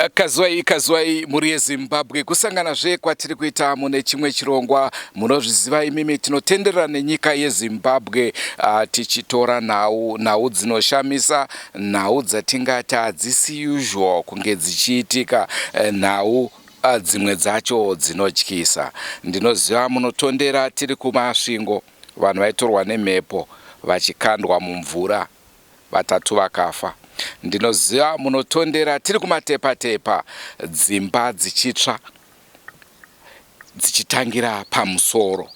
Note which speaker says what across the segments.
Speaker 1: Kazwai kazwai mhuri yeZimbabwe, kusanganazve kwatiri kuita mune chimwe chirongwa. Munozviziva imimi, tinotenderera nenyika yeZimbabwe tichitora nhau, nhau dzinoshamisa, nhau dzatingati hadzisi usual kunge dzichiitika, nhau dzimwe dzacho dzinotyisa. Ndinoziva munotondera tiri kuMasvingo, vanhu vaitorwa nemhepo vachikandwa mumvura, vatatu vakafa. Ndinoziva munotondera tiri kuMatepatepa, dzimba dzichitsva dzichitangira pamusoro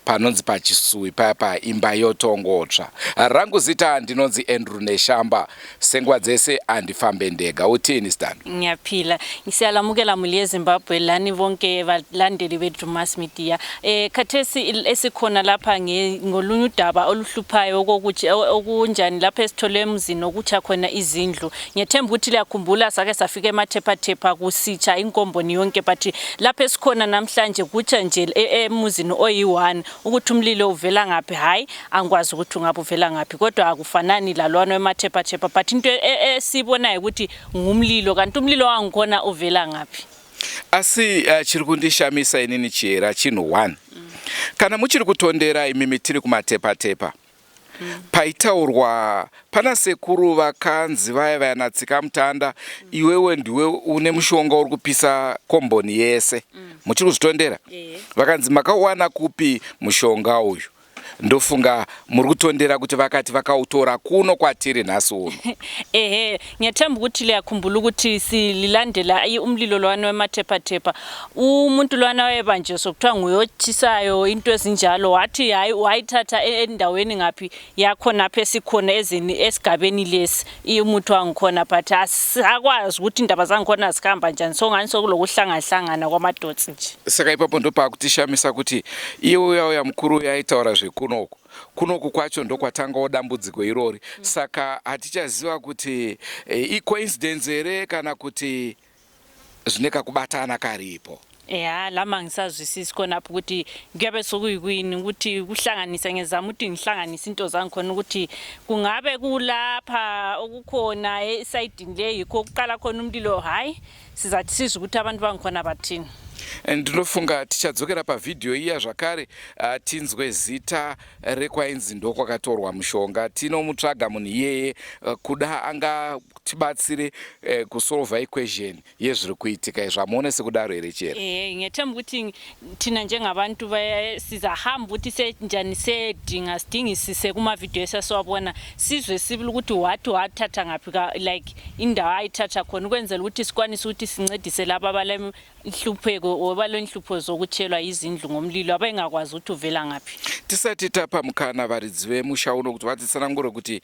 Speaker 1: panonzi pachisuwi paya paimba yotongotsva. Rangu zita ndinonzi Andrew Neshamba. Senguva dzese handifambe ndega. Uthini, Stan?
Speaker 2: Ngiyaphila. Siyalamukela muli yeZimbabwe lani bonke balandeli beDrumas Media. Khathesi esikhona lapha ngolunye udaba oluhluphayo okokuthi okunjani lapha esithole emzini okutsha khona izindlu. Ngiyethemba ukuthi liyakhumbula sake safika eMathephathepha kusitsha inkomboni yonke, but lapha esikhona namhlanje kutsha nje emuzini oyi-1. Ukuthi umlilo uvela ngaphi, hayi, angikwazi ukuthi ungabe uvela ngaphi, kodwa akufanani lalwana weMathephathepha, but into esiyibonayo ukuthi ngumlilo, kanti umlilo wangikhona uvela ngaphi?
Speaker 1: Asi chiri kundishamisa inini chiyera chinhu 1. Kana muchiri kutondera imimi tiri kuMatepatepa, paitaurwa pana sekuru vakanzi vaya vaya natsika mutanda, iwewe ndiwe une mushonga uri kupisa komboni yese. Muchiri kuzvitondera? Vakanzi, "Makauwana kupi mushonga uyu?" Ndofunga muri kutondera kuti vakati vakautora kuno kwatiri nhasi uno.
Speaker 2: Ehe, ngiyathemba ukuthi liyakhumbula ukuthi sililandela umlilo lwana wemathephathepha. Umuntu lwana wayebanjwe sokuthiwa nguyotshisayo into ezinjalo, wathi hayi, wayithatha endaweni ngaphi yakhonapha esikhona ezini esigabeni lesi umuthi wangikhona, but asakwazi ukuthi indaba zangikhona zihamba njani, so ngani sokulokuhlangahlangana kwamadotsi nje.
Speaker 1: Saka ipapo ndopakutishamisa kuti iye uya uya mukuru uya aitaura zvekunoku, kunoku kwacho ndokwatangawo dambudziko irori. Saka hatichaziva kuti icoincidence here kana kuti zvine kakubatana karipo.
Speaker 2: Ya, lami angisazwisisi khonapho ukuthi kuyabe sokuyikuyini, ukuthi kuhlanganisa. Ngizama ukuthi ngihlanganise into zangikhona ukuthi kungabe kulapha okukhona esayidini le yikho okuqala khona umlilo. Hhayi, sizathi sizwe ukuthi abantu bangikhona bathini.
Speaker 1: Ndinofunga tichadzokera pavhidhiyo iya zvakare, tinzwe zita rekwainzi ndokwakatorwa mushonga. Tinomutsvaga munhu iyeye, kuda angatibatsire kusolva equation yezviri kuitika izvo. Hamuone sekudaro here, Chere?
Speaker 2: Ehe, ngiyethemba ukuthi thina njengabantu sizahamba ukuthi senjani siyedinga, sidingisise kumavidiyo esasiwabona, sizwe sibili ukuthi wathi wathatha ngaphi, like indawo ayithatha khona, ukwenzela ukuthi sikwanise ukuthi sincedise laba abalenhlupheko, abalenhlupho zokutshelwa izindlu ngomlilo abengakwazi ukuthi uvela ngaphi.
Speaker 1: Tisati tapa mukana varidzi vemusha uno kuti vatitsanangure kuti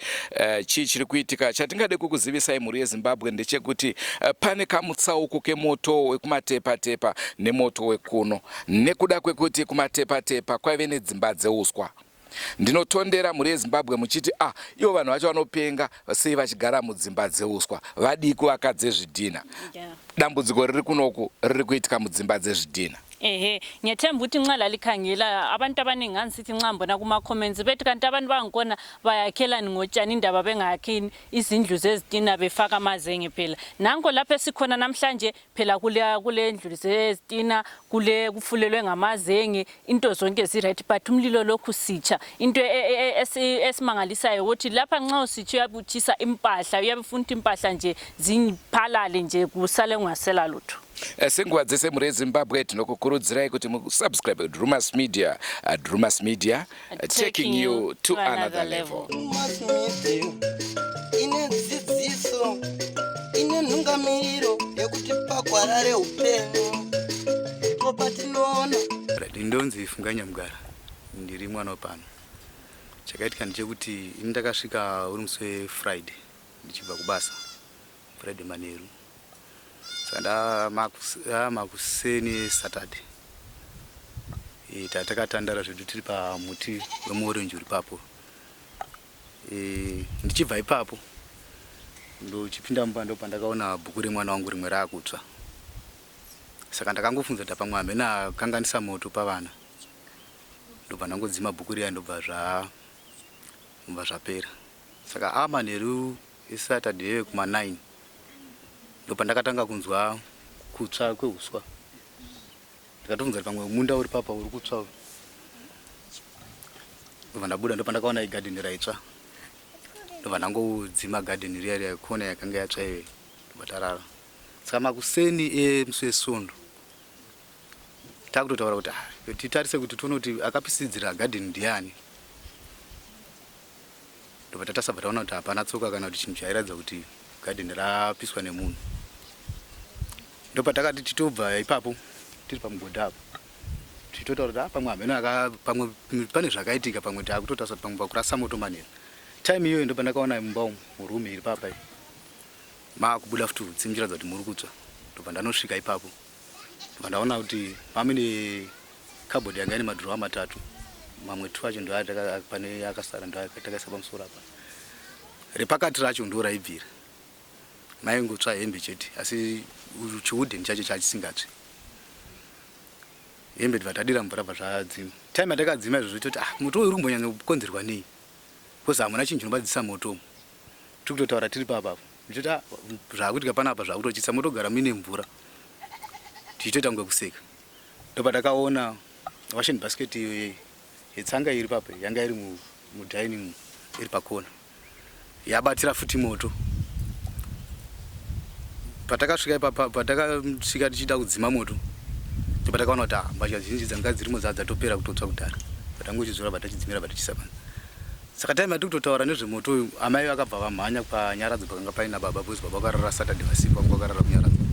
Speaker 1: chii chiri kuitika, chatingade kukuzivisai mhuri yeZimbabwe ndechekuti pane kamutsauko kemoto wekuMatepatepa nemoto wekuno, nekuda kwekuti kuMatepatepa kwaive nedzimba dzeuswa. Ndinotondera mhuri yeZimbabwe muchiti, "Ah, ivo vanhu vacho vanopenga sei vachigara mudzimba dzeuswa? Vadii kuvaka dzezvidhina?" Dambudziko riri kunoku riri kuitika mudzimba dzezvidhina.
Speaker 2: Ehe, ngiyethemba ukuthi nxa lalikhangela abantu abaningi ngangisithi nxa ngibona kuma-comments bethi, "Kanti abantu bangikhona bayakhelani ngotshani, indaba bengayakhi izindlu zezitina befaka amazenge?" Phela nanko lapho esikhona namhlanje phela kule ndlu zezitina, kule kufulelwe ngamazenge, into zonke zi-right, but umlilo lokhu sitsha. Into esimangalisayo ukuthi lapha nxa usitsha uyabe utshisa impahla, uyabe ufuna ukuthi impahla nje ziphalale nje, kusale kungasela lutho.
Speaker 1: Senguva dzese, mhuri yeZimbabwe, tinokukurudzirai kuti musubscribe Drumas Media. Drumas Media, taking you to another level.
Speaker 3: Drumas Media ine dzidziso, ine nhungamiro yekuti pagwara reupenyu ndipo patinoona.
Speaker 4: Ndinonzi Fungai Nyamugara, ndiri mwana wepano. Chakaitika ndechekuti ini ndakasvika uri musi weFriday ndichibva kubasa, Friday manheru. Saka ndamakuseni Saturday tatakatandara zvedu tiri pamuti wemuorenji uri papo. Ndichibva ipapo ndochipinda mumba, ndo pandakaona bhuku remwana wangu rimwe raakutsva. Saka ndakangofunza kuti pamwe hamena akanganisa moto pavana, ndobva ndangodzima bhuku riya, ndobva zvabva zvapera. Saka amanheru eSaturday kuma9. Ndopandakatanga kunzwa kutsva kweuswa. Ndikatobvunza kuti pamwe munda uri papa uri kutsva uyu. Ndobva ndabuda ndopandakaona igadheni raitsva. Ndobva ndangodzima gadheni riya riya kona yakanga yatsva iyoyo. Ndobva tarara. Saka makuseni emusi weSvondo takutotaura kuti ah, titarise kuti tione kuti akapisidzira gadheni ndiani. Ndobva tatasabva taona kuti hapana tsoka kana kuti chinhu chairatidza kuti garden rapiswa nemunhu. Ndopatakati titobva ipapo tiri pamugodhi apo tichitotaura kuti ah, pamwe hameno aka pamwe pane zvakaitika pamwe takutotarisa kuti pamwe pakurasa moto manheru. Time iyoyo ndopandakaona mumba umu muroom iri papa iyi maakubuda futi hutsi muchiratidza kuti muri kutsva. Ndobva ndanosvika ipapo ndobva ndaona kuti mamine Cupboard yanga ine madrawer matatu mamwe two acho ndo pane akasara ndo takaisa pamusoro apa. Repakati racho ndo raibvira. Maingotsva hembe chete asi chiwooden chacho chachisingatsvi. Hembe tibva tadira mvura bva zvadzima. Time yatakadzima izvozvo toti ah moto uyu uri kumbonyanya kukonzerwa nei? Because hamuna chinhu chinobadzisa moto umu. Tiri kutotaura tiri papa apa. Ndichiti ah zvakuitika panapa zvakutotyisa motogara muine mvura. Tichitoita kunge kuseka. Ndopatakaona washing basket iyo yetsanga iri papa yanga iri mudining iri pakona yabatira futi moto. Patakasvika ipapa patakasvika tichida kudzima moto ndopatakaona kuti ah, mbatya zhinji dzanga dzirimo dzaa dzatopera kutotsva kudhara. Patangochidzora patachidzimira patichisa panze. Saka time yatiri kutotaura nezvemoto uyu amai vakabva vamhanya panyaradzo pakanga paina baba because baba vakarara Saturday vasipo vanga vakarara kunyaradzo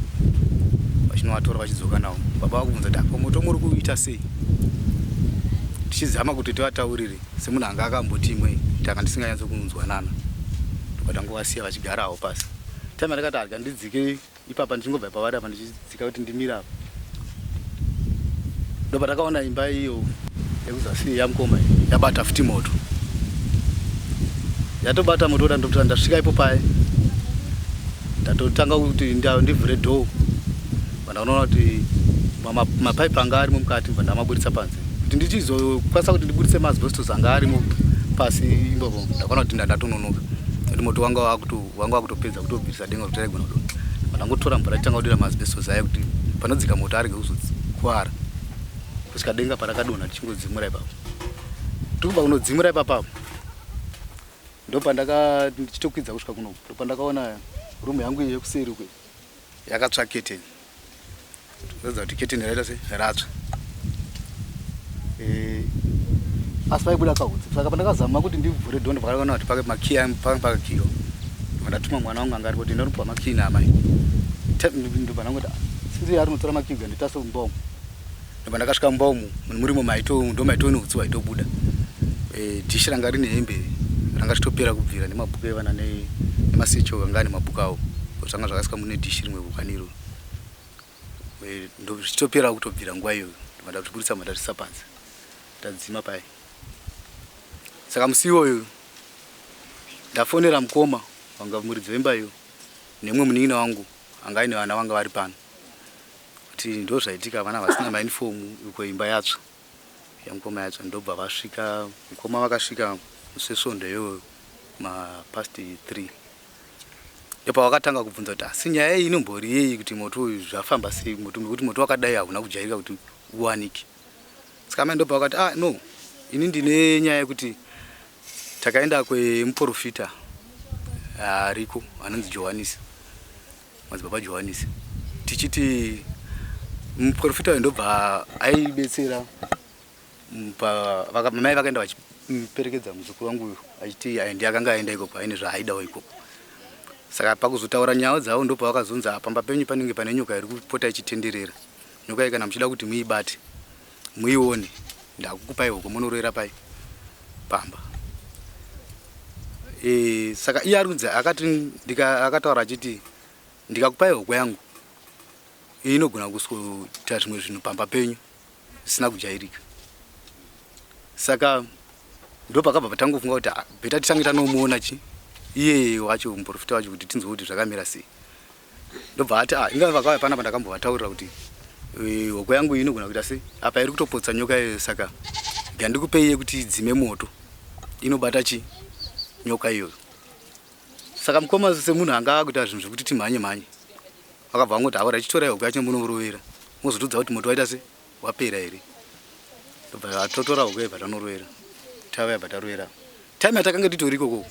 Speaker 4: vachinovatora vachidzoka nawo baba vakubvunza kuti ko moto muri kuita sei tichizama kuti tivataurire semunhu anga akamboti imwe tanga tisinganyatso kunzwanana ndobva tangovasiya vachigarawo pasi time yandakati harya ndidzike ipapa ndichingobva pavari apa ndichidzika kuti ndimire apa ndopatakaona imba iyo yekuzasi yamukoma yabata futi moto yatobata moto da ndotanga ndasvika ipo paye ndatotanga kuti ndivhure door vandaonaona kuti mapaipi anga arimo mukati bva ndamaburitsa panze kuti ndichizokwanisa kuti ndiburitse maasbestos anga arimo pasi imbopo ndakaona kuti ndatononoka kuti moto wanga wanga wakutopedza kutobvisa denga kuti raigona kudonha vandangotora mvura titanga kudira maasbestos aya kuti panodzika moto arege kuzokwara kusvika denga parakadonha tichingodzimura ipapo tikubva kunodzimura ipapapo ndopandaka ndichitokwidza kusvika kuno ndopandakaona rumu yangu iyo yekuseri uko yakatsva keteni Kuratidza kuti keteni raita sei ratsva. Eh, asi paibuda kahutsi saka pandakazama kuti ndivhure dhondo pakaona kuti pake makiyi panga pakakiyiwa ndatuma mwana wangu anga aripo kuti ndanopiwa makiyi naamai ndobva ndangoti sinzi ari unotora makiyi uga nditase mumba umu ndobva ndakasvika mumba umu munhu murimo maito ndo maito neutsi waitobuda eh, dhishi ranga rine hembe ranga richitopera kubvira nemabhuku evana nemasecho anga ane mabhuku awo zvanga zvakaiswa mune dhishi rimwe bhukaniro Eh, zvichitopera kutobvira nguva iyoyo ndobva ndazviburitsa mba ndazvisa panze ndadzima paye saka musi iwoyo ndafonera mukoma wanga muridzi wemba iyo nemumwe munin'ina wangu anga aine vana vanga vari pano kuti ndo zvaitika vana vasina mainifomu uko imba yatsva yamukoma yatsva ndobva vasvika mukoma vakasvika musi wesvondo iyoyo mapast 3 Ndopavakatanga kubvunza kuti asi nyaya iyi inombori yei kuti moto uyu zvafamba sei moto nekuti moto wakadai hauna kujairika kuti uwanike. Saka amai ndopavakati ah no ini ndine nyaya yekuti takaenda kwemuporofita ariko anonzi Johanisi madzibaba Johanisi tichiti muporofita uyu ndobva aibetsera Mai vakaenda vachiperekedza muzukuru wangu uyu achiti ndiye akanga aenda ikoko aine zvaaidawo ikoko. Saka pakuzotaura nyaya dzavo ndopavakazonzi ah, pamba penyu panenge pane nyoka iri kupota ichitenderera. Nyoka iyi kana muchida kuti muibate muione ndakukupai hoko munoroera pai pamba. E, saka iye ari kunzi akati akataura achiti ndikakupai hoko yangu inogona kusoita zvimwe zvinhu pamba penyu zvisina kujairika saka ndopakabva patangofunga kuti ah, beta titange tanomuona chi iyeye wacho muprofita wacho kuti tinzwe kuti zvakamira sei ndobva ati ah, inga vakauya panapa ndakambovataurira kuti eh, hoko yangu iyi inogona kuita sei apa iri kutopotsa nyoka iyoyo saka gandikupei yekuti idzime moto inobata chi nyoka iyoyo saka mukoma semunhu anga akuita zvinhu zvekuti timhanye mhanye Vakabva vangoti haura chitorai huku yacho munorovera mozotiudza kuti moto waita se wapera here. Ndobva totora huku yaibva tanorovera tava yabva tarovera time yatakange titori ikoko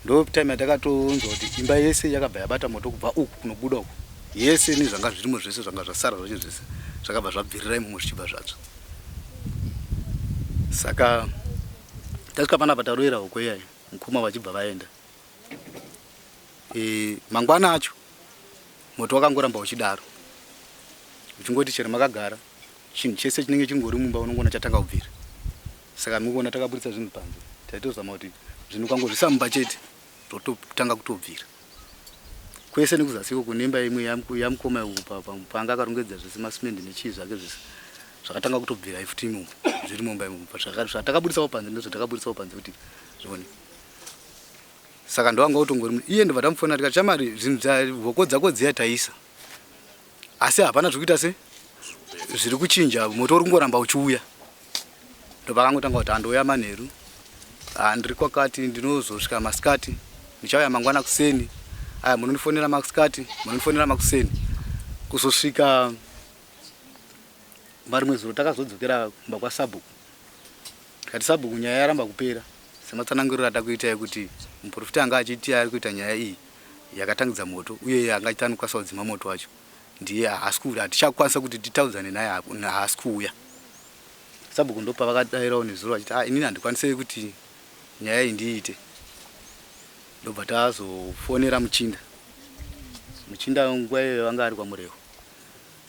Speaker 4: ndo time yatakatonzwa kuti imba yese yakabva yabata moto kubva uku kunobuda uku yese nezvanga zvirimo zvese zvanga zvasara zvacho zvese zvakabva zvabvirira imomo zvichibva zvatsva saka tasvika panapa tarovera huku iyayi mukoma vachibva vaenda e, mangwana acho moto wakangoramba uchidaro uchingoti chero makagara chinhu chese chinenge chingori mumba unongoona chatanga kubvira saka mukuona takaburitsa zvinhu panze taitozama kuti zvinhu ukangozvisa mumba chete zvototanga kutobvira kwese nekuzasi iko kune imba imwe yamukoma panga akarongedza zvese masimendi nechii zvake zvese zvakatanga kutobvira futi imomo zviri mumba imomo zvatakaburitsawo panze ndozvatakaburitsawo panze kuti zvione saka ndowanga utongori iye ndobva tamufonera tikati shamari zvinhu hoko dzako dziya taisa asi hapana zviri kuita se zviri kuchinja moto uri kungoramba uchiuya ndopakangotanga kuti andouya manheru handiri kwakati ndinozosvika masikati ndichauya mangwana kuseni aya munondifonera masikati munondifonera makuseni kuzosvika marimwe zuro takazodzokera kumba kwasabhuku tikati sabhuku nyaya yaramba kupera sematsananguriro atakuita ekuti muprofita anga achiti ari kuita nyaya iyi yakatangidza moto uye anga achiti anokwanisa kudzima moto wacho ndiye haasi kuuya hatichakwanisa kuti titaudzane naye haasi kuuya sabhuku ndopavakadairawo nezuro vachiti ah, inini handikwanise kuti nyaya iyi ndiite ndobva tazofonera muchinda muchinda nguva iyoyo vanga ari kwamurewo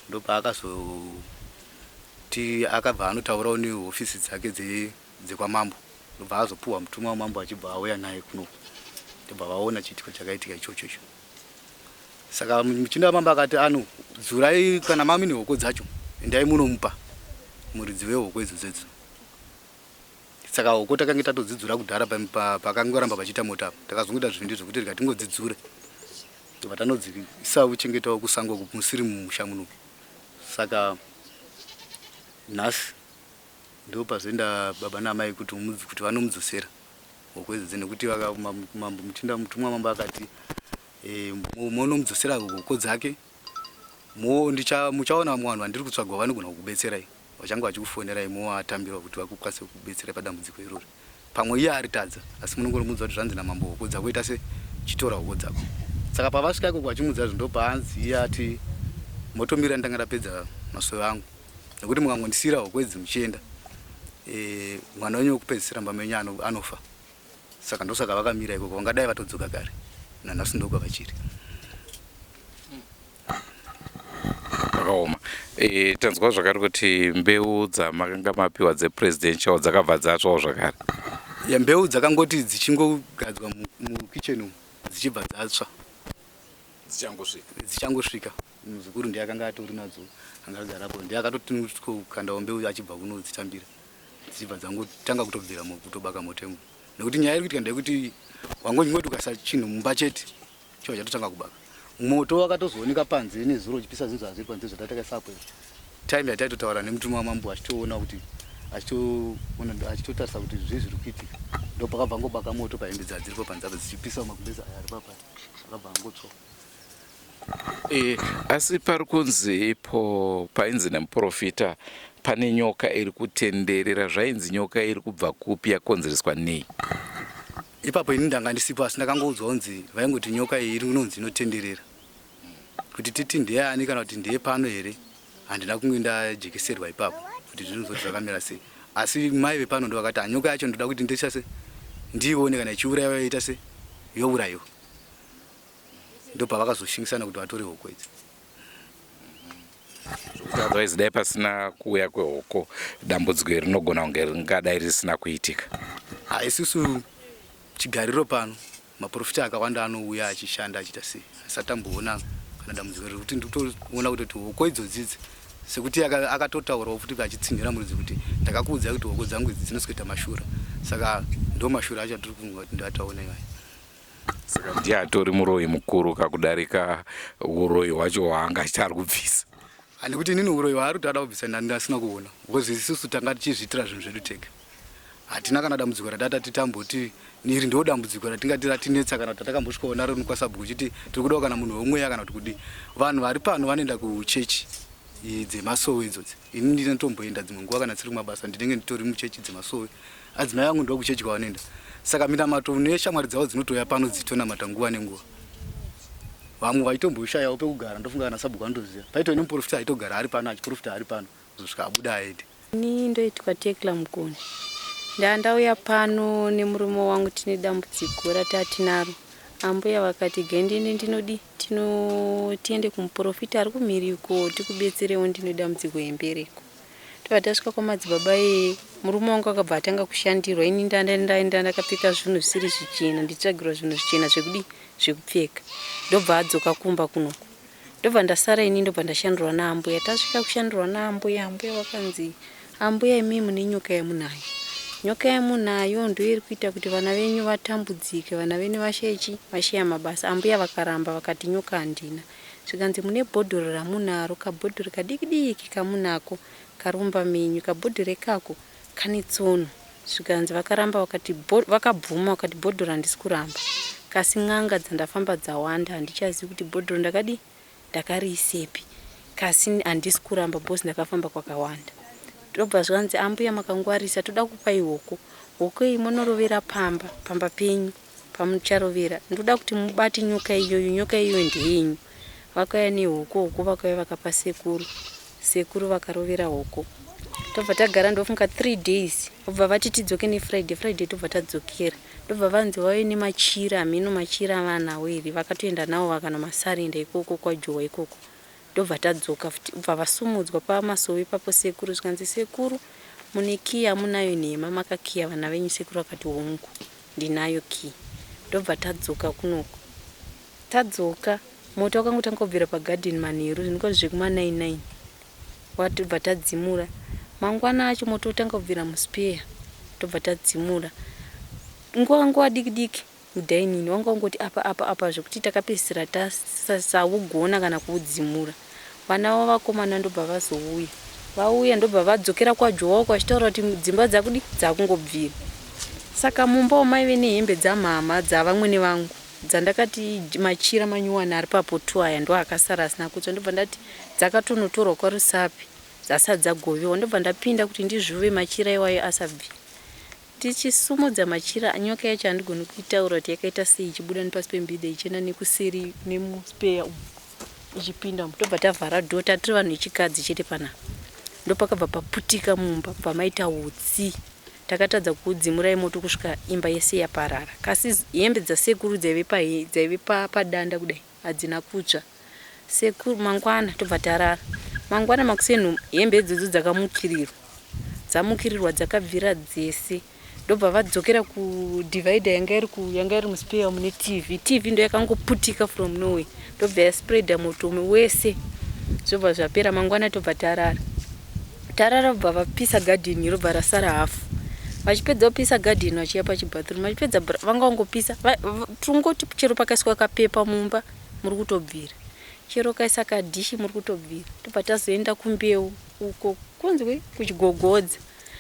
Speaker 4: ndopaakazoti akabva anotaurawo nehofisi dzake dzekwamambo ndobva azopuhwa mutumwa wamambo achibva auya naye kuno ndobva vaona chiitiko chakaitika ichocho icho saka muchinda wamambo akati ano dzurai kana mami nehoko dzacho endai munomupa muridzi wehoko idzodzo idzo saka hoko takange tatodzidzura kudhara pakangoramba pachiita mota apa takazongoita zvivindi zvekuti rega tingodzidzure ndobva tanodziisa kuchengetawo kusango musiri mumusha muno saka nhasi ndopazoenda baba naamai kuti kuti vanomudzosera hoko idzodzi nekuti mambo muchinda mutumwa mambo akati e, monomudzosera hoko dzake muchaona vamwe vanhu vandiri kutsvagwa vanogona kukubetserai vachange vachikufonerai movatambira kuti vakukwanise kukubetserai padambudziko irori pamwe iye aritadza asi munongoromuudza kuti zvanzi namambo hoko dzako ita se chitora hoko dzako saka pavasvika ikoko vachimuudza zvo ndopaanzi iye ati motomira ndanga ndapedza masoyo angu nekuti mukangondisiira hoko idzi muchienda e, mwana wenyu wekupedzisira mba menyu anofa saka ndosaka vakamira ikoko vangadai vatodzoka kare nanhasi ndokwavachiri
Speaker 1: Zvakaoma. E, tanzwa zvakare kuti mbeu dzamakanga mapiwa dzepresidential dzakabva dzatsvawo zvakare.
Speaker 4: Ya mbeu dzakangoti dzichingogadzwa mukitchen umu dzichibva dzatsva.
Speaker 1: Dzichangosvika.
Speaker 4: Dzichangosvika. Muzukuru ndiye akanga atori nadzo anga agarapo ndiye akatoti mbeu achibva kunodzitambira dzichibva dzangotanga kutobvira kutobaka moto imomo. Nekuti nyaya iri kuitika ndeyekuti wangonyingoti ukaisa chinhu mumba chete Chibva chatotanga kubaka. Moto wakatozooneka panze nezuro uchipisa zvinhu zvazviri panze zvatakaisa apo izvi. Time yataitotaura nemutumwa wamambo achitoona kuti achitoona achitotarisa kuti zvii zviri kuitika. Ndopakabva angobaka moto pahembe dzadziripo panze apa dzichipisa magumbeze aya ari papa akabva angotsva.
Speaker 1: E, asi pari kunzi ipo painzi nemuprofita pane nyoka iri kutenderera zvainzi nyoka iri kubva kupi yakonzereswa nei?
Speaker 4: Ipapo ini ndanga ndisipo asi ndakangoudzwa kunzi vaingoti nyoka iyi iri kunonzi inotenderera. Kuti titi ndeyani kana kuti ndeye pano here handina kunge ndajekeserwa ipapo kuti zvinozoti zvakamira sei. Asi mai vepano ndovakati ah, nyoka yacho ndoda kuti ndoita se ndiione kana ichiuraiwa yoita se youraiwa. Ndopavakazoshingisana kuti vatore hoko idzi.
Speaker 1: Zvekuti otherwise dai pasina kuuya kwehoko dambudziko iri rinogona kunge ringadai risina kuitika.
Speaker 4: Ha isusu chigariro pano maprofita akawanda anouya achishanda achiita sei asati tamboona kana dambudziko rekuti ndikutoona kutoti hoko idzodzi idzi sekuti akatotaurawo futi achitsinhira muridzi kuti ndakakuudzai kuti hoko dzangu idzi dzinosweta mashura saka ndo mashura acho atiri kunga kuti ndoataona iwayo
Speaker 1: Saka ndiye atori muroyi mukuru kakudarika uroyi hwacho hwaanga achiti ari kubvisa.
Speaker 4: Nekuti inini uroyi hwaari kuti ada kubvisa ndanga ndasina kuona because isusu tanga tichizviitira zvinhu zvedu tega. Hatina kana dambudziko ratati tamboti iri ndo dambudziko ratingati ratinetsa kana kuti tatakambosvikawo naro kwasabhuku chiti tiri kudawo kana munhu wemweya kana kuti kudii. Vanhu vari pano vanoenda kuchechi dzemasowe idzodzi. Ini ndinotomboenda dzimwe nguva kana tsiri kumabasa ndinenge nditori muchechi dzemasowe. Adzimai angu ndo kuchechi kwavanoenda. Saka minamato neshamwari dzavo dzinotouya pano dzichitonamata nguva nenguva. Vamwe vaitomboshayawo pekugara ndofunga kana sabhuku anotoziva. Paitove nemuporofita aitogara ari pano achiporofita ari pano kuzosvika abuda aende.
Speaker 5: Ini ndoitwa Tekla Mukoni. Ndandauya pano nemurume wangu tine dambudziko ratatinaro. Ambuya vakati gendini ndinodi tino tiende kumuprofita ari kumhiri uko tikubetserewo ndine dambudziko yembereko. Tobva tasvika kwamadzibaba iyeye murume wangu akabva atanga kushandirwa ini ndaenda ndakapfeka zvinhu zvisiri zvichena ndichitsvagirwa zvinhu zvichena zvekudii zvekupfeka ndobva adzoka kumba kunoku. Ndobva ndasara ini ndobva ndashandirwa naambuya. Tasvika kushandirwa naambuya, ambuya vakanzi, ambuya imi mune nyoka yamunayo. Nyoka yamunayo ndoiri kuita kuti vana venyu vatambudzike, vana venyu vashaye chi, vashaya mabasa. Ambuya vakaramba vakati nyoka handina. Zvikanzi mune bhodhoro ramunaro, kabhodhoro kadiki diki kamunako kari mumba menyu. Kabhodhoro ikako kane tsono. Zvikanzi vakaramba vakati vakabvuma vakati bhodhoro handisi kuramba kasi n'anga dzandafamba dzawanda handichazivi kuti bhodhoro ndakadii ndakariisepi kasi handisi kuramba because ndakafamba kwakawanda. Ndobva zvanzi ambuya makangwarisa toda kukupai hoko. Hoko iyi monorovera pamba pamba penyu pamucharovera ndoda kuti mubate nyoka iyoyo nyoka iyoyo ndeyenyu. Vakauya nehoko hoko vakauya vakapa sekuru. Sekuru vakarovera hoko tobva tagara ndofunga 3 days vobva vati tidzoke nefriday friday tobva tadzokera ndobva vanzi vauye nemachira hameno machira avanawo here vakatoenda nawo vakanomasarinda ikoko kwajowa ikoko ndobva tadzoka futi bva vasumudzwa pamasowe ipapo sekuru zvikanzi sekuru mune kiyi yamunayo nhema makakiya vana venyu sekuru vakati hongu ndinayo kiyi ndobva tadzoka kunoku Tadzoka, moto wakangotanga kubvira pagarden manheru zvinokwa zvekuma 9 nine watobva tadzimura. Mangwana acho moto wotanga kubvira muspare tobva tadzimura. Nguva nguva diki diki mudining wanga wangoti apa apa apa zvekuti takapedzisira tasaugona kana kuudzimura. Vana vavo vakomana ndobva vazouya. Vauya ndobva vadzokera kwaJowa uko vachitaura kuti dzimba dzakudi dzakungobvira. Saka mumba umu maive nehembe dzamhamha dzavamwene vangu. Dzandakati machira manyuwani ari papoto aya ndoakasara asina kutsva ndobva ndati dzakatonotorwa kwaRusape dzasati dzagovewa ndobva ndapinda kuti ndizvuve machira iwayo asabvi. Ndichisumudza machira nyoka yacho handigoni kuitaura kuti yakaita sei ichibuda nepasi pembida ichienda nekuseri nemuspeya umu ichipinda umu tobva tavhara door tatiri vanhu vechikadzi chete panapa ndopakabva paputika mumba bva maita utsi Takatadza kuudzimurai moto kusvika imba yese yaparara. Kasi hembe dzasekuru dzaive pa dzaive pa padanda kudai hadzina kutsva. Sekuru mangwana tobva tarara. Mangwana makuseni hembe idzodzo dzakamukirirwa. Dzamukirirwa dzakabvira dzese. Ndobva vadzokera ku divider yanga iri ku yanga iri muspare mune TV. TV ndo yakangoputika from nowhere. Ndobva yaspreader moto wese. Zvobva zvapera mangwana tobva tarara. Tarara vobva vapisa garden robva rasara hafu. Vachipedza kupisa garden vachiya pachibathroom vachipedza vanga vangopisa tungoti chero pakaiswa kapepa mumba muri kutobvira. Chero ukaisa kadhishi muri kutobvira. Tobva tazoenda kumbeu uko kunzwi kuchigogodza.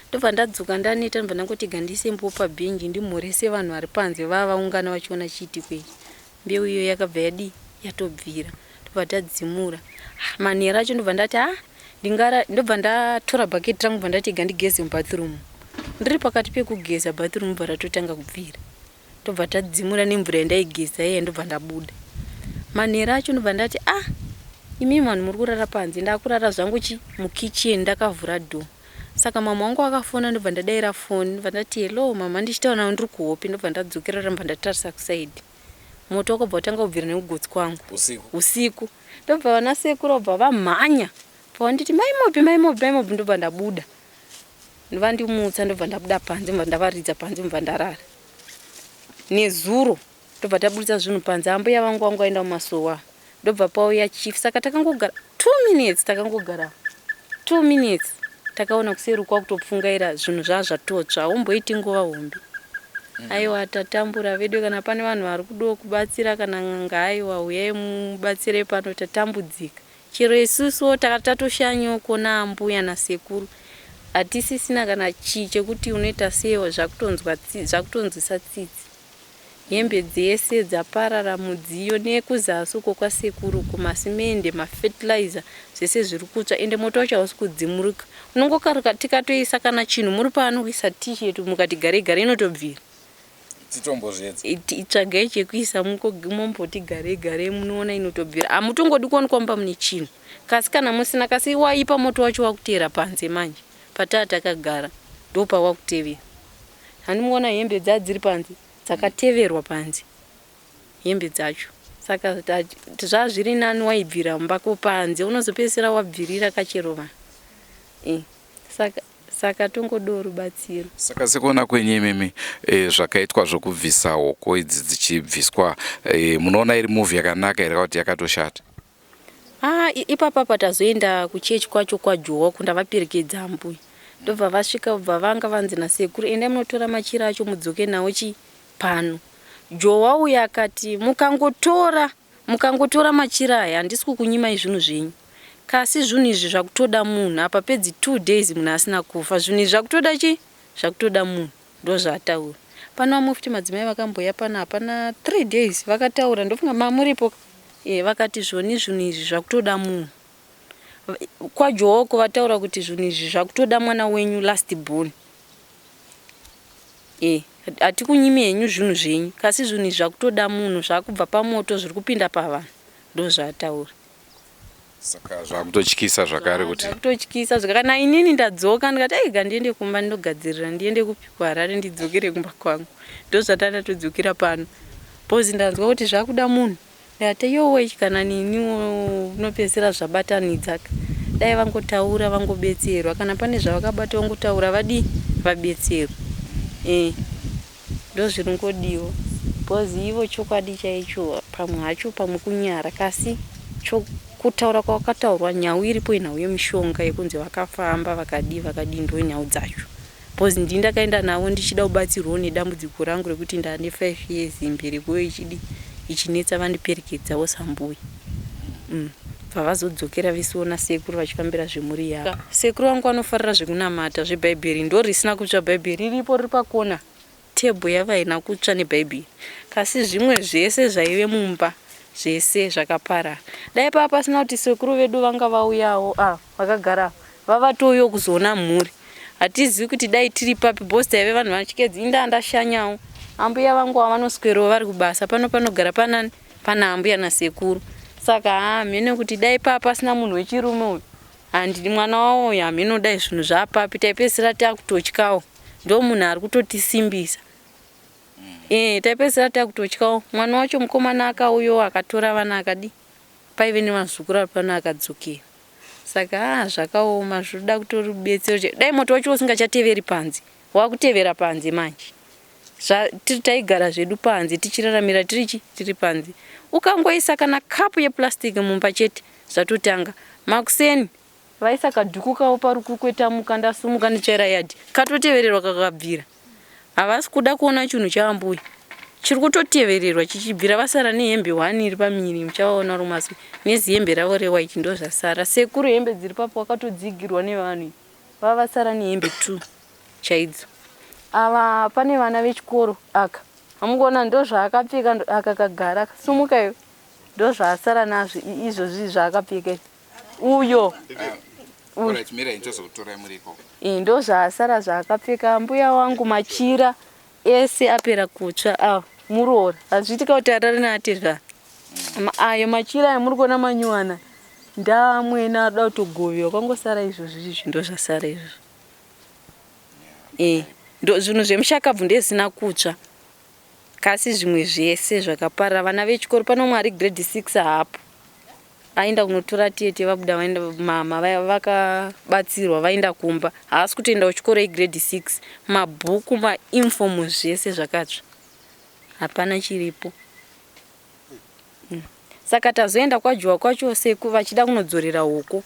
Speaker 5: Ndobva ndadzoka ndaneta ndobva ndangoti gandiise mbuo pabhenji ndimhorese vanhu vari panze vava vaungana vachiona chiitiko ichi. Mbeu iyo yakabva yadii yatobvira ndobva tadzimura. Ah, manheru acho ndobva ndati ah ndingara ndobva ndatora bucket rangu bva ndati ega ndigeze mubathroom. Ndiri pakati pekugeza bathroom bva ratotanga kubvira. Ndobva tadzimura nemvura yandaigeza iya ndobva ndabuda. Manheru acho ndobva ndati ah imi vanhu muri kurara panze ndakurara zvangu chi mukitchen ndakavhura door. Saka mama wangu akafona ndobva ndadaira foni ndobva ndati hello mama ndichitaura navo ndiri kuhope ndobva ndadzokera ramba ndatarisa kusaidi moto wakabva watanga kubvira nekugotsi kwangu
Speaker 1: usiku
Speaker 5: usiku ndobva vana sekuru vabva vamhanya pavanditi mai mobi mai mobi mai mobi ndobva ndabuda vandimutsa ndobva ndabuda panze ndobva ndavaridza panze ndobva ndarara nezuro Tobva taburitsa zvinhu panze ambuya vangu vangu vaenda mumasowa ndobva pauya chief saka takangogara 2 minutes takangogara 2 minutes takaona kuseri kwakutopfungaira zvinhu zvaa zvatotsva haumboiti nguva hombe aiwa tatambura vedu kana pane vanhu vari kudawo kubatsira kana n'anga aiwa huyai mubatsire pano tatambudzika chero isusuwo tatoshanyawo kuona ambuya nasekuru. Hatisisina kana chii chekuti unoita sei zvakutonzwa zvakutonzwisa tsitsi. Hembe dzese dzaparara mudziyo nekuzasi uko kwasekuru uko masimende mafertilizer zvese zviri kutsva ende moto wacho hausi kudzimurika. Unongokaruka tikatoisa kana chinhu muri pano kuisa t-shirt mukati garei garei inotobvira.
Speaker 1: Titombozviedza.
Speaker 5: Tsvagai chekuisa momboti garei garei munoona inotobvira. Hamutongodi kuwanikwa mumba mune chinhu. Kasi kana musina kasi waipa moto wacho wakuteera panze manje pataa takagara ndopawakutevera. Handi muona hembe dzadziri panze dzakateverwa panze hembe dzacho saka zvazviri nani waibvira mumba ko panze unozopedzisira wabvirira kachero vanhu e, saka saka tongodawo rubatsiro.
Speaker 1: Saka sekuona kwenyu imimi e, zvakaitwa zvokubvisa hoko idzi dzichibviswa e, munoona iri movie yakanaka here kuti yakatoshata?
Speaker 5: Ah, ipapa patazoenda kuchechi kwacho kwaJowa kundavaperekedza ambuya ndobva vasvika bva vanga vanzi nasekuru endai munotora machira acho mudzoke nawo chi pano. Jowa uya akati mukangotora mukangotora machira aya handisi kukunyimai zvinhu zvenyu kasi zvinhu izvi zvakutoda munhu apa pedzi two days munhu asina kufa zvinhu izvi zvakutoda chi zvakutoda munhu. Ndozvaataura. Pano vamwe futi madzimai vakambouya pano hapana 3 days vakataura ndofunga mamuripo e, vakati zvoni zvinhu izvi zvakutoda munhu. KwaJooko vataura kuti zvinhu izvi zvakutoda mwana wenyu last born. E, hatikunyimi henyu zvinhu zvenyu kasi zvinhu izvi zvakutoda munhu zvakubva pamoto zviri kupinda pavanhu ndozvaataura.
Speaker 1: Saka zvakutotyisa zvakare kuti
Speaker 5: zvakutotyisa zvaka kana inini ndadzoka ndikati aiga ndiende kumba ndogadzirira ndiende kupi kuHarare ndidzokere kumba kwangu ndozvatandatodzokera pano bhozi ndanzwa kuti zvakuda munhu ndikati yowe kana niniwo unopedzisira zvabatanidza dai vangotaura vangobetserwa kana pane zvavakabata vangotaura vadii vabetserwa eh Ndozviringodiwa bcoz ivo chokwadi chaicho pamwe hacho pamwe kunyara kasi kutaura kwakataurwa nhau iripo inhau yemishonga yekunzi vakafamba vakadii vakadii ndonhau dzacho bcoz ndini ndakaenda navo ndichida kubatsirwawo nedambudziko rangu rekuti ndane 5 years mbereko ichidi ichinetsa vandiperekedzawo sambuya mm. Bva vazodzokera vesiona sekuru vachifambira zvemhuri yavo. Sekuru vangu vanofarira zvekunamata zvebhaibheri ndorisina kutsva bhaibheri riripo riri pakona table yavo haina kutsva nebhaibheri kasi zvimwe zvese zvaive mumba zvese zvakaparara dai pava pasina kuti sekuru vedu vanga vauyawo ah, vakagara vavatouyawo kuzoona mhuri hatizivi kuti dai tiri papi bhosi taive vanhu vachikedzi indaa ndashanyawo ambuya vangu ava vanoswerawo vari kubasa pano panogara panani pana ambuya nasekuru saka haa mheno kuti dai paa pasina munhu wechirume uyu handidi mwana wavo uyu hamheno dai zvinhu zvaapapi taipedzisira takutotyawo ndo munhu ari kutotisimbisa mm. e, taipedzisira takutotyawo mwana wacho mukomana akauyawo akatora vana akadi paive nevazukuru ari pano akadzokera saka haa zvakaoma zvoda kutori rubetsero dai moto wacho usingachateveri panze wakutevera panze manje Taigara zvedu panze tichiraramira tiri chi tiri panze. Ukangoisa kana kapu yeplastic mumba chete zvatotanga. Makuseni vaisa kadhuku kavo parukukwe tamuka ndasumuka nditsvaira yard katotevererwa kakabvira. Havasi kuda kuona chinhu chaambuya. Chiri kutotevererwa chichibvira vasara nehembe one iri pamiri muchavaona rumaswe nezihembe ravo rewhite ndozvasara. Sekuru hembe dziri papo wakatodzigirwa nevanhu vavasara nehembe two. chaidzo ava pane vana vechikoro aka amukuona ndozvaakapfeka aka kagara sumuka iwe ndozvaasara nazvo izvozvi zvaakapfeka uyo ndozvaasara zvaakapfeka mbuya wangu machira ese apera kutsva ava muroora hazviitika kuti arare naatezvara mm. ayo machira ayo muri kuona manyuwana ndaamwena arikuda kutogovewa kwangosara izvozvi izvi ndozvasara izvozvo Eh, ndo zvinhu zvemushakabvu ndezvisina kutsva kasi zvimwe zvese zvakaparara vana vechikoro pano umwe ari grade 6 hapo aenda kunotora tete vabuda vaenda mama vakabatsirwa vaenda kumba haasi kutoenda kuchikoro igrade 6 mabhuku mainfomu zvese zvakatsva hapana chiripo Mm. Saka tazoenda kwaJuwa kwacho seku vachida kunodzorera hoko.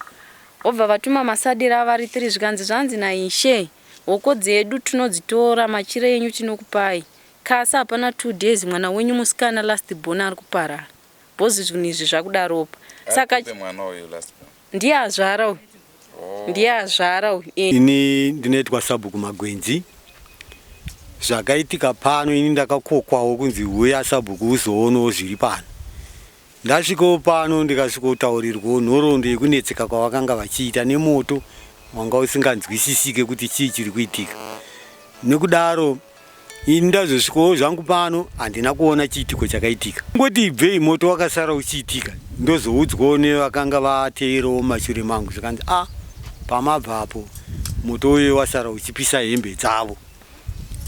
Speaker 5: Vobva vatuma masadira avari 3 zvikanzi zvanzi naIshe hoko dzedu tinodzitora machira enyu tinokupai. Kasi hapana 2 days mwana wenyu musikana last born ari kuparara. Bhozi zvinhu izvi zvakuda ropa. Saka
Speaker 1: mwana uyu last born.
Speaker 5: Ndiye azvara uyu. Ndiye azvara uyu.
Speaker 6: Ini ndinoitwa Sabhuku Magwenzi. Zvakaitika pano ini ndakakokwawo kunzi huya sabhuku uzoonawo zviri pano. Ndasvikawo pano ndikasvikotaurirwawo nhoroondo yekunetseka kwavakanga vachiita nemoto wanga usinganzwisisike kuti chii chiri kuitika. Nekudaro ini ndazosvikawo zvangu pano handina kuona chiitiko chakaitika. Kungoti ibvei moto wakasara uchiitika ndozoudzwawo nevakanga vateerawo mumashure mangu zvikanzi a pamabva apo moto uye wasara uchipisa hembe dzavo.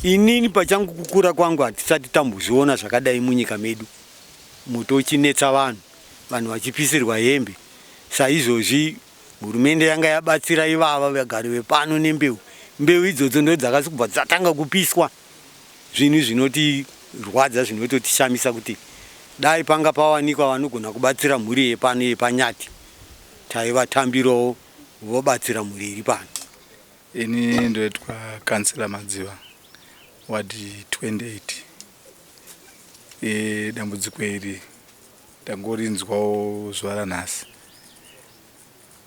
Speaker 6: Inini pachangu kukura kwangu hatisati tambozviona zvakadai munyika medu. Moto uchinetsa vanhu, vanhu vachipisirwa hembe. Saizvozvi hurumende yanga yabatsira ivava vagari vepano nembeu. Mbeu idzodzo ndodzakasi kubva dzatanga kupiswa. Zvinhu zvinotirwadza zvinototishamisa kuti dai panga pawanikwa vanogona kubatsira mhuri yepano yepaNyati taivatambirawo vobatsira mhuri iri pano.
Speaker 7: Ini ndoitwa Councillor Madziva, ward 28. E, dambudziko iri ndangorinzwawo zuva ranhasi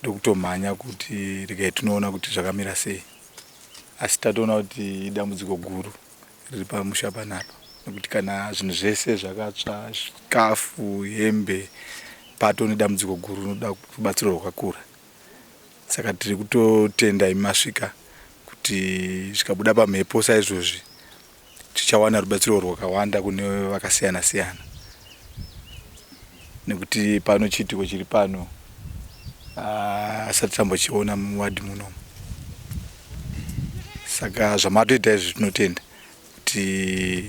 Speaker 7: ndokutomhanya kuti regai tinoona kuti zvakamira sei asi tatoona kuti idambudziko guru riri pamusha panapa nekuti kana zvinhu zvese zvakatsva chikafu hembe pato nedambudziko guru rinoda rubatsiro rwakakura Saka tiri kutotenda imi masvika kuti zvikabuda pamhepo saizvozvi tichawana rubatsiro rwakawanda kune vakasiyana siyana nekuti pano chiitiko chiri pano asati tambochiona muwadhi muno saka zvamatoita izvi tinotenda kuti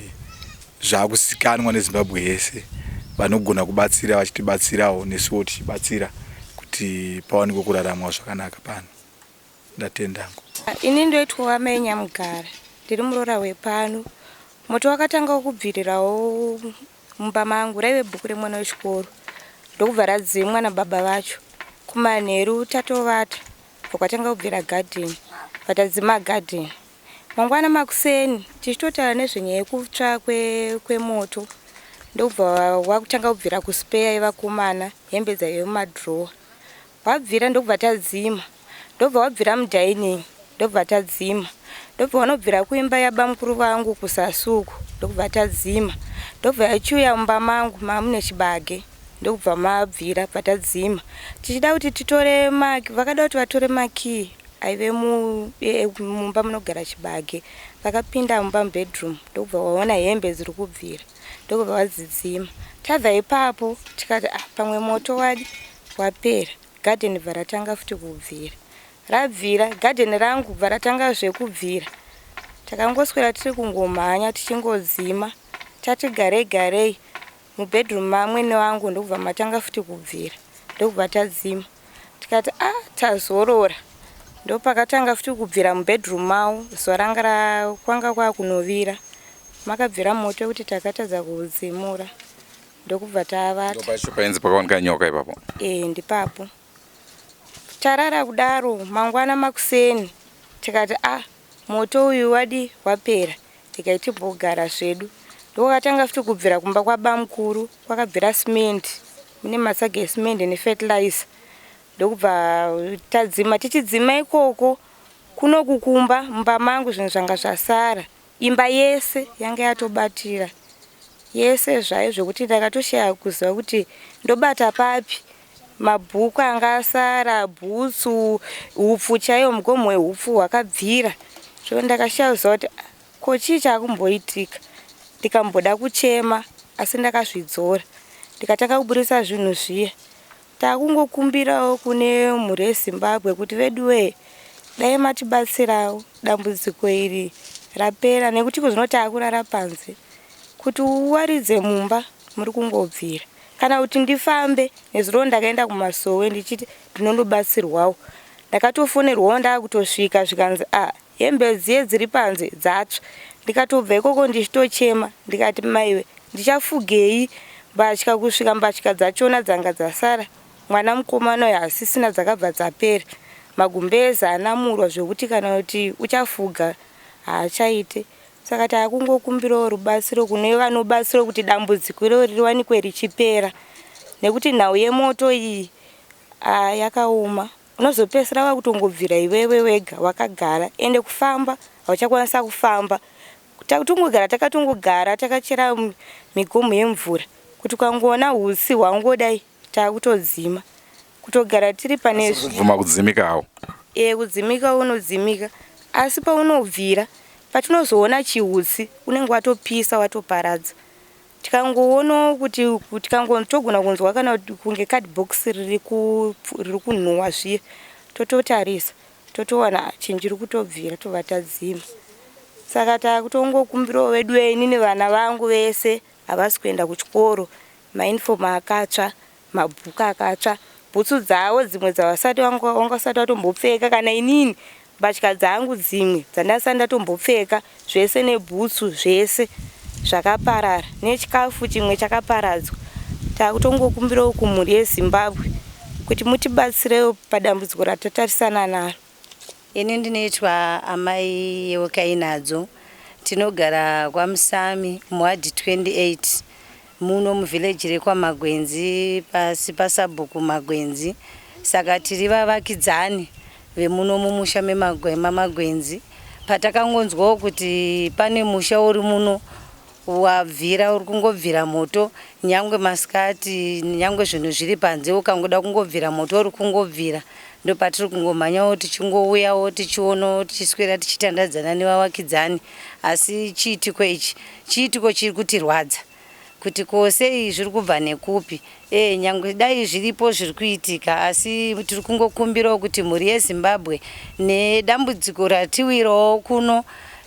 Speaker 7: zvakuzikanwa neZimbabwe yese vanogona kubatsira vachitibatsirawo nesuwo tichibatsira kuti pawanikwe kuraramwa zvakanaka pano ndatenda hangu.
Speaker 8: Ini ndoitwa amai Nyamugara ndiri muroora wepano. Moto wakatanga kubvirirawo mumba mangu raive bhuku remwana wechikoro ndokubva radzimwa nababa vacho. Kumanheru tatovata bva kwatanga kubvira gadheni bva tadzima gadheni. Mangwana makuseni tichitotaura nezvenyaya yekutsva kwemoto ndokubva wakutanga kubvira kuspeya yevakomana hembe dzaive mumadhirowa. Wabvira ndokubva tadzima ndobva wabvira mudining ndobva tadzima ndobva wanobvira kuimba yabamukuru vangu kusasi uku ndokubva tadzima ndobva yachiuya mumba mangu mamune chibage ndokubva mabvira bva tadzima tichida kuti titore vakada kuti vatore makii aive mumba munogara chibage. Vakapinda mumba mubedroom ndokubva vaona hembe dziri kubvira ndokubva vadzidzima. Tabva ipapo tikati ah, pamwe moto wadi wapera. Garden bva ratanga futi kubvira. Rabvira garden rangu bva ratanga zvekubvira. Takangoswera tiri kungomhanya tichingodzima. Tati garei garei mubedroom mamwene wangu ndokubva matanga futi kubvira ndokubva tadzima tikati a ah, tazorora ndopakatanga futi kubvira mubedroom mavo zuva ranga kwanga kwakunovira makabvira moto wekuti takatadza kudzimura ndokubva tavata
Speaker 1: painzi pakawanika nyoka ipapo
Speaker 8: e ndipapo tarara kudaro mangwana makuseni tikati a ah, Moto uyu wadi wapera regai timbogara zvedu. Ndokwakatanga futi kubvira kumba kwabamukuru kwakabvira cement mune matsaga ecement nefertilizer ndokubva tadzima tichidzima ikoko kunoku kumba mumba mangu zvinhu zvanga zvasara imba yese yanga yatobatira yese zvayo zvekuti ndakatoshaya kuziva kuti ndobata papi Mabhuku anga asara, bhutsu, hupfu chaiwo mugomo wehupfu hwakabvira. So ndakashaya kuziva kuti ko chii chakumboitika. Ndikamboda kuchema asi ndakazvidzora. Ndikatanga kuburitsa zvinhu zviya. Takungokumbirawo kune mhuri yeZimbabwe kuti veduwee dai matibatsirawo dambudziko iri rapera nekuti iko takurara panze. Kuti uwaridze mumba muri kungobvira. Kana kuti ndifambe, nezuro ndakaenda kumasowe ndichiti ndinondobatsirwawo. Ndakatofonerwawo ndakutosvika zvikanzi ah hembe dziye dziri panze dzatsva. Ndikatobva ikoko ndichitochema ndikati maiwe ndichafugei mbatya kusvika mbatya dzachona dzanga dzasara. Mwana mukomana uyu hasisina dzakabva dzapera. Magumbeze anamurwa zvekuti kana kuti uchafuga haachaite. Saka takungokumbirawo rubatsiro kune vanobatsira kuti dambudziko iroro riwanikwe richipera nekuti nhau yemoto iyi ah, yakaoma. Unozopedzisira wakutongobvira iwewe wega wakagara ende kufamba hauchakwanisa kufamba. Takutongogara takatongogara takachera migomo yemvura kuti ukangoona hutsi hwangodai takutodzima. Kutogara tiri pane
Speaker 1: kubvuma kudzimika hawo.
Speaker 8: E kudzimika unodzimika asi paunobvira patinozoona chihutsi unenge watopisa watoparadza. Tikangoonawo kuti tikango togona kunzwa kana kunge card box riri kunhuwa zviye tototarisa totowana chinhu chiri kutobvira tobva tadzima. Saka takutongokumbirawo veduwe inini vana vangu vese havasi kuenda kuchikoro mauniform akatsva mabhuku akatsva bhutsu dzavo dzimwe dzavasati vanga vasati vatombopfeka kana inini mbatya dzangu dzimwe dzandasati ndatombopfeka zvese nebhutsu zvese zvakaparara nechikafu chimwe chakaparadzwa takutongokumbirawo kumhuri yezimbabwe kuti mutibatsirewo padambudziko ratatarisana naro
Speaker 9: Ini ndinoitwa amai Yeukai Nadzo. Tinogara kwaMusami muward 28 muno muvillage rekwaMagwenzi pasi pasabhuku Magwenzi. Saka tiri vavakidzani vemuno mumusha memaGwenzi. Patakangonzwawo kuti pane musha uri muno Wabvira uri kungobvira moto nyangwe masikati nyangwe zvinhu zviri panze ukangoda kungobvira moto uri kungobvira ndopatiri kungomhanyawo tichingouyawo tichionawo tichiswera tichitandadzana nevavakidzani asi chiitiko ichi chiitiko chiri kutirwadza kuti ko sei zviri kubva nekupi e nyangwe dai zviripo zviri kuitika asi tiri kungokumbirawo kuti mhuri yezimbabwe nedambudziko ratiwirawo kuno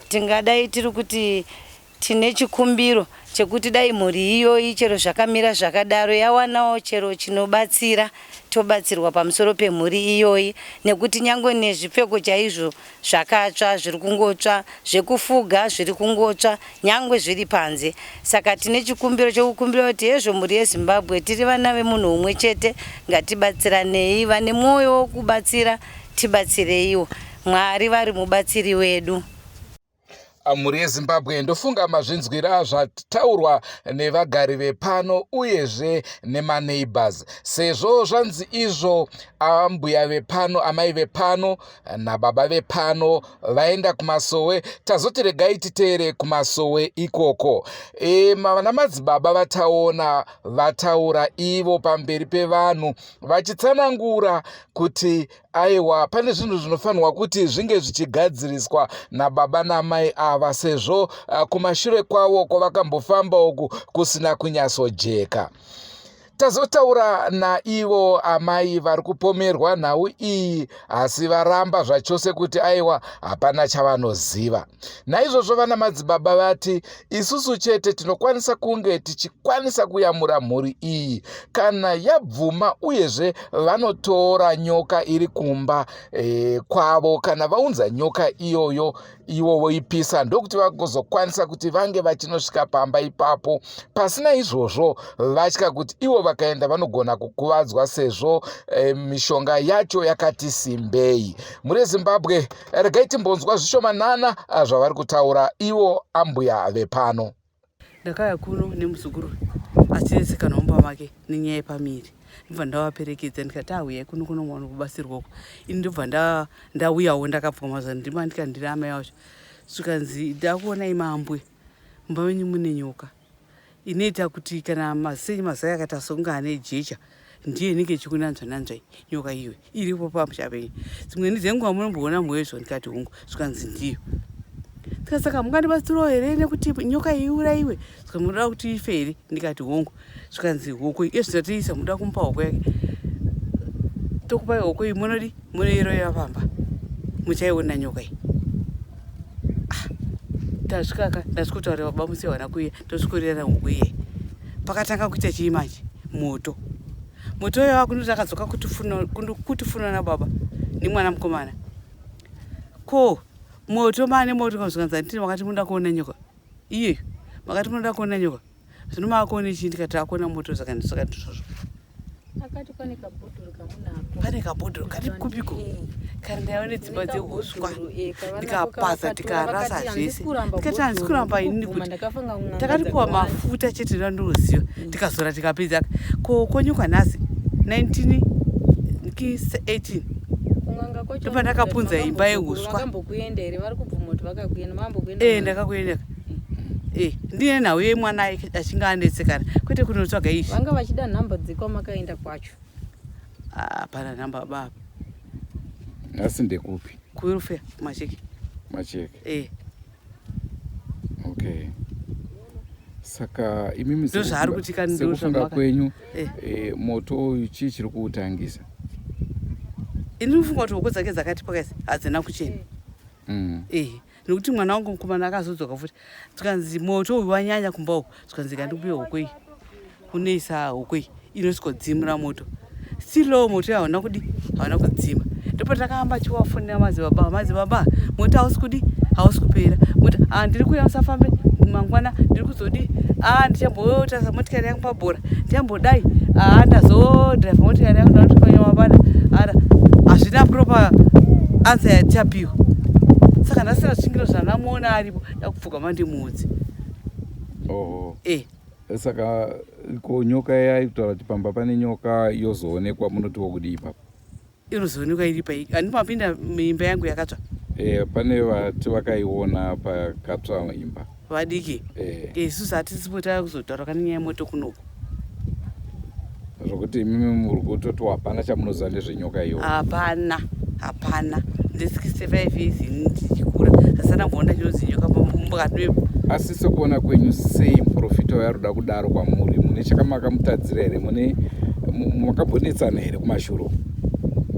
Speaker 9: tingadai tiri kuti Tine chikumbiro chekuti dai mhuri iyoyi chero zvakamira zvakadaro yawanawo chero chinobatsira tobatsirwa pamusoro pemhuri iyoyi nekuti nyange nezvipfeko chaizvo zvakatsva zviri kungotsva zvekufuga zviri kungotsva nyange zviri panze saka tine chikumbiro chekukumbira kuti hezvo mhuri yezimbabwe tiri vana vemunhu umwe chete ngatibatsiranei vane mwoyo wokubatsira tibatsireiwo mwari vari mubatsiri wedu.
Speaker 1: Mhuri yeZimbabwe ndofunga mazvinzwira zvataurwa nevagari vepano uyezve nemaneighbors sezvo zvanzi izvo ambuya vepano amai vepano nababa vepano vaenda kumasowe tazoti regai titeere kumasowe ikoko e, vana madzibaba vataona vataura ivo pamberi pevanhu vachitsanangura kuti Aiwa, pane zvinhu zvinofanirwa kuti zvinge zvichigadziriswa nababa namai ava sezvo kumashure kwavo kwavakambofamba uku kusina kunyatsojeka. Tazotaura naivo amai vari kupomerwa nhau iyi asi varamba zvachose kuti aiwa hapana chavanoziva. Naizvozvo vana madzibaba vati isusu chete tinokwanisa kunge tichikwanisa kuyamura mhuri iyi kana yabvuma uyezve vanotora nyoka iri kumba e, kwavo kana vaunza nyoka iyoyo ivo voipisa ndokuti vagozokwanisa kuti vange vachinosvika pamba ipapo pasina izvozvo vatya kuti ivo vakaenda vanogona kukuvadzwa sezvo e, mishonga yacho yakati simbei mhuri yezimbabwe Regai timbonzwa zvishomanana ah, zvavari kutaura ivo ambuya vepano.
Speaker 10: Ndakauya kuno nemuzukuru achinetseka nomba make nenyaya yepamiri ndobva ndavaperekedza ndikati ahuyai kuno kuno mwana kubatsirwa uko ini ndobva ndauyawo ndakabva mazandima ndikandiri amai vacho zvikanzi ndakuonai mambwe mumba menyu mune nyoka inoita kuti kana masei mazai akaita sokunge ane jecha ndiye inenge ichikunanzva nanzva nyoka iyoyi iripo pamusha penyu dzimweni dzenguva munomboona mhezvo ndikati hungu zvikanzi ndiyo ndikati saka mungandibatsirawo here nekuti nyoka iyi iuraiwe saka munoda kuti ife here ndikati hongu zvikanzi hoko iye zvinotiisa munoda kumupa hoko yake tokupai hoko iyi munodi munoiroya pamba muchaiona nyoka iyi ah, tasvikaka ndasvikotaurira baba musi havana kuuya tosvikorerana huku iye pakatanga kuita chii manje moto moto uyo wakunoti akadzoka kutifuna nababa nemwana mukomana ko moto mane moto zvikanzi ndini makati munoda kuona nyoka iyeyo makati munoda kuona nyoka Zvino makuona chii ndikati akuona moto saka ndisaka ndizvozvo.
Speaker 5: Akati pane kabhodhoro kamunako.
Speaker 10: Pane kabhodhoro kari kupiko? Eh. Kari ndaiva nedzimba dzehuswa. Eh, ndikapaza tikarasa zvese. Ndikati handisi kuramba inini kuti takatipuwa mafuta chete ndandinoziva. Mm. Tikazora tikapedza. Ko konyuka nhasi 19 18. Ndopa ndakapunza imba yehuswa.
Speaker 5: Vakambokuenda here? Vari kubvuma kuti vakakuenda. Mambokuenda.
Speaker 10: Eh, ndakakuenda. Eh, ndine nhau yemwana achinge anetsekana kwete kunotsvaga izvi.
Speaker 5: Vanga vachida nhamba dzekwamakaenda kwacho.
Speaker 10: Ah, hapana nhamba baba.
Speaker 1: Nhasi ndekupi?
Speaker 10: Kuwelfare Macheke.
Speaker 1: Macheke.
Speaker 10: Eh.
Speaker 1: Okay. Saka imimi
Speaker 10: Ndozvaari kuti kani
Speaker 1: sekufunga
Speaker 10: ndozvamaka-
Speaker 1: kwenyu
Speaker 10: Eh.
Speaker 1: eh, moto uyu chii chiri kuutangisa?
Speaker 10: Ini ndinofunga kuti hoko dzake dzakati pakaisi hadzina kuchena. Eh, nekuti mwana wangu mukomana akazodzoka futi zvikanzi moto uyu wanyanya kumba uku zvikanzi kandikupe hoko iyi kunoisa hoko iyi inosvikodzimura moto still moto hauna kudi hauna kudzima ndipo takahamba chiwafonera madzibaba madzibaba moto hausi kudi hausi kupera moto ah, ndiri kuuya musafambe mangwana ndiri kuzodi ah, ndichambotarisa motikari yangu pabhora ndichambodai ah, ndazodhiraivha motikari yangu ndanosvika nyamapanda ara hazvina proper answer yatichapiwa saka ndasina zvingiro zvandamuona aripo ndakupfugama ndimuudze
Speaker 1: Oho.
Speaker 10: Eh.
Speaker 1: Saka ko nyoka yaitaura kuti pamba pane nyoka yozoonekwa munotiwo kudii ipapo?
Speaker 10: Inozoonekwa iri pai handi mapinda muimba yangu yakatsva.
Speaker 1: Eh, pane vati vakaiona pakatsva imba.
Speaker 10: Vadiki.
Speaker 1: Eh.
Speaker 10: Isusu hatisipo takuzotaura kana nyaya yemoto kunoku.
Speaker 1: Zvokuti imimi muri kutoti hapana chamunoziva nezvenyoka iyoyo.
Speaker 10: Hapana, hapana. Ndine 65 years ini ndichikura asana kuona chinonzi nyoka mukati mepo.
Speaker 1: Asi sekuona kwenyu sei muprofita uyo arikuda kudaro kwamuri? Mune chakamakamutadzira here? Mune makambonetsana here kumashure uko?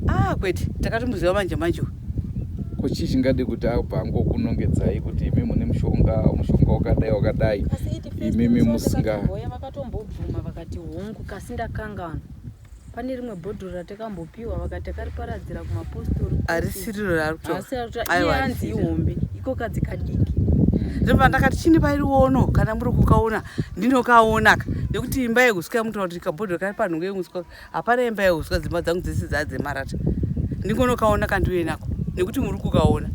Speaker 10: Ah, kwete, takatomuziva manje manje uyu.
Speaker 1: Ko chii chingade kuti abva angokunongedzai kuti imi mune mushonga, mushonga wakadai wakadai, imimi musinga
Speaker 5: Vakatombobvuma vakati hongu kasi ndakanganwa. Pane rimwe bhodhoro ratakambopiwa vakati takariparadzira kumapostori.
Speaker 10: Harisiriro raari kutaura.
Speaker 5: Haasi ari kutaura.
Speaker 10: Aiwa,
Speaker 5: Iye hanzi
Speaker 10: harisiriro.
Speaker 5: ihombe, iko kadzi kadiki.
Speaker 10: Ndobva ndakati chini pairiwono kana muri kukaona ndinokaonaka nekuti imba yehuswa yamunotaura kuti kabhodhoro kari panhongo yehuswa hapana imba yehuswa dzimba dzangu dzese dzaa dzemarata ndingonokaona kandiuye nako nekuti muri kukaona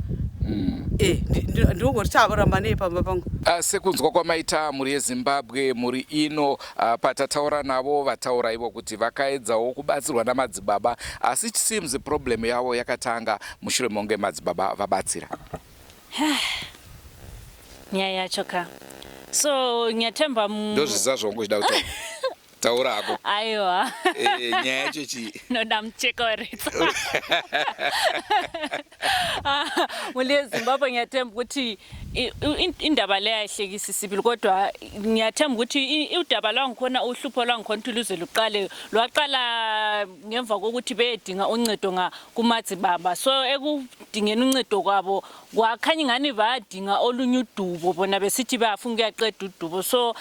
Speaker 10: Eh, ndinongoti chakuramba nei pamba pangu.
Speaker 1: Sekunzwa kwamaita mhuri yeZimbabwe mhuri ino patataura navo vataura ivo kuti vakaedzawo kubatsirwa namadzibaba asi it seems problem yavo yakatanga mushure mekunge madzibaba vabatsira.
Speaker 2: Nyaya yacho ka so ngiyathemba
Speaker 1: Ndozviziva zvaunga uchida kutaura. Taura hako.
Speaker 2: Aiwa.
Speaker 1: Eh, nyaya yacho chii?
Speaker 2: Noda mucheka weretsa. Mhuri yeZimbabwe ngiyathemba ukuthi indaba le ayihlekisi sibili kodwa ngiyathemba ukuthi udaba lwangikhona uhlupho lwangikhona ukuthi luze luqale lwaqala ngemva kokuthi beyedinga uncedo nga kumadzibaba so ekudingeni uncedo kwabo kwakhanya ingani bayadinga olunye udubo bona besithi bayafuna ukuyaqeda udubo so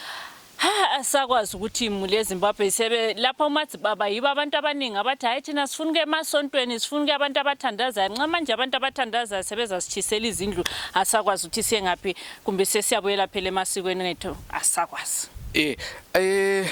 Speaker 2: Ha asakwazi ukuthi imuli yeZimbabwe sebe lapha umadzibaba yibo abantu abaningi abathi hayi thina sifuna ukuya emasontweni sifuna ukuya abantu abathandazayo nxa manje abantu abathandazayo sebezasitshisela izindlu asakwazi ukuthi siye ngaphi kumbe sesiyabuyela phela emasikweni ethu asakwazi.
Speaker 1: Eh, eh,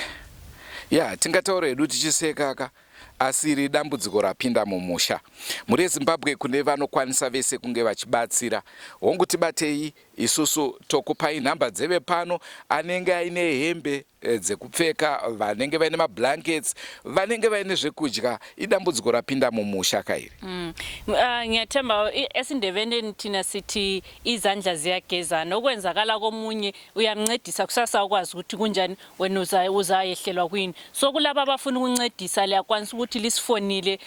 Speaker 1: ya tingataura hedu tichisekaka asi iri dambudziko rapinda mumusha. Mhuri yeZimbabwe kune vanokwanisa vese kunge vachibatsira. Hongu tibatei Isusu tokupai nhamba dzevepano anenge aine hembe eh, dzekupfeka, vanenge vaine mablankets, vanenge vaine zvekudya. Idambudziko rapinda mumusha kairi.
Speaker 2: Mm. Uh, ngiyathemba esiNdebeleni thina sithi izandla ziyagezana okwenzakala komunye uyamncedisa kusasa ukwazi ukuthi kunjani wena uzayehlelwa kuyini so kulaba abafuna ukuncedisa liyakwanisa ukuthi lisifonile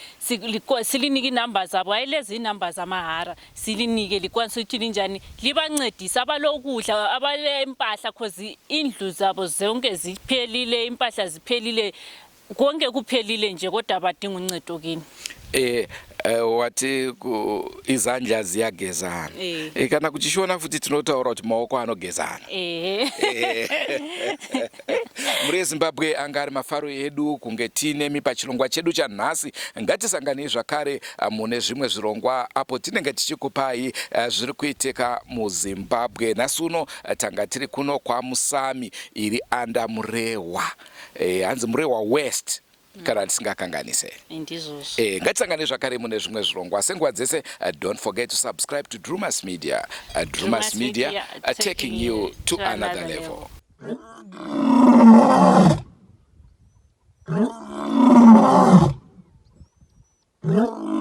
Speaker 2: silinike inamba zabo hayi lezi inamba zamahara silinike likwanise ukuthi linjani libancedise abalokudla abalempahla cause indlu zabo zonke ziphelile impahla ziphelile konke kuphelile nje kodwa badinga uncedo kini.
Speaker 1: Eh, eh wati izandla ziyagezana eh. Eh, kana kuchishona futi tinotaura kuti maoko anogezana
Speaker 2: eh.
Speaker 1: eh. Mhuri yeZimbabwe anga ari mafaro edu kunge tiinemi pachirongwa chedu chanhasi. Ngatisanganei zvakare ah, mune zvimwe zvirongwa apo tinenge tichikupai ah, zviri kuitika muZimbabwe. Nhasi uno ah, tanga tiri kuno kwaMusami iri anda Murehwa, eh, hanzi Murehwa West kana ndisingakanganise.
Speaker 2: Ndizvozvo.
Speaker 1: Eh, ngatisangane zvakare mune zvimwe zvirongwa senguva dzese. Don't forget to subscribe to Drumas Media. Drumas Media, Media taking you to another level. Level.